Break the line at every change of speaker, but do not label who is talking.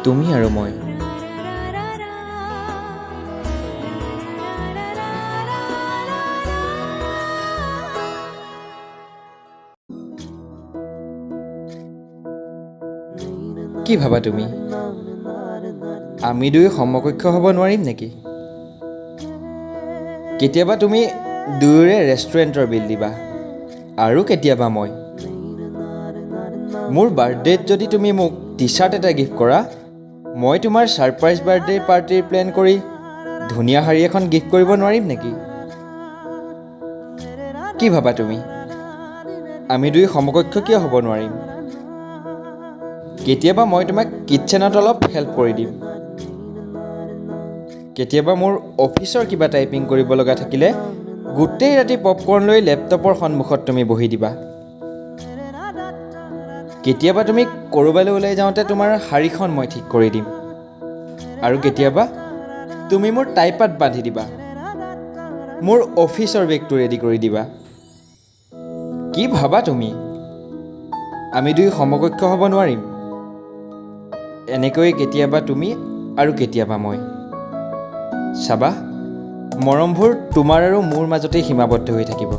তুমি আৰু মই। কি ভাবা তুমি, আমি দুয়ো সমকক্ষ হ'ব নোৱাৰিম নেকি? কেতিয়াবা তুমি দুয়োৰে ৰেষ্টুৰেণ্টৰ বিল দিবা আৰু কেতিয়াবা মই। মোৰ বাৰ্থডেত যদি তুমি মোক টি চাৰ্ট এটা গিফ্ট কৰা, মই তোমাৰ ছাৰপ্ৰাইজ বাৰ্থডে পাৰ্টিৰ প্লেন কৰি ধুনীয়া শাৰী এখন গিফ্ট কৰিব নোৱাৰিম নেকি? কি ভাবা তুমি, আমি দুয়ো সমকক্ষ কিয় হ'ব নোৱাৰিম? কেতিয়াবা মই তোমাক কিটচেনত অলপ হেল্প কৰি দিম। কেতিয়াবা মোৰ অফিচৰ কিবা টাইপিং কৰিব লগা থাকিলে গোটেই ৰাতি পপকৰ্ণ লৈ লেপটপৰ সন্মুখত তুমি বহি দিবা। কেতিয়াবা তুমি ক'ৰবালৈ ওলাই যাওঁতে তোমাৰ শাৰীখন মই ঠিক কৰি দিম আৰু কেতিয়াবা তুমি মোৰ টাইপাত বান্ধি দিবা, মোৰ অফিচৰ বেগটো ৰেডি কৰি দিবা। কি ভাবা তুমি, আমি দুয়ো সমকক্ষ হ'ব নোৱাৰিম? এনেকৈয়ে কেতিয়াবা তুমি আৰু কেতিয়াবা মই। চাবা, মৰমবোৰ তোমাৰ আৰু মোৰ মাজতেই সীমাবদ্ধ হৈ থাকিব।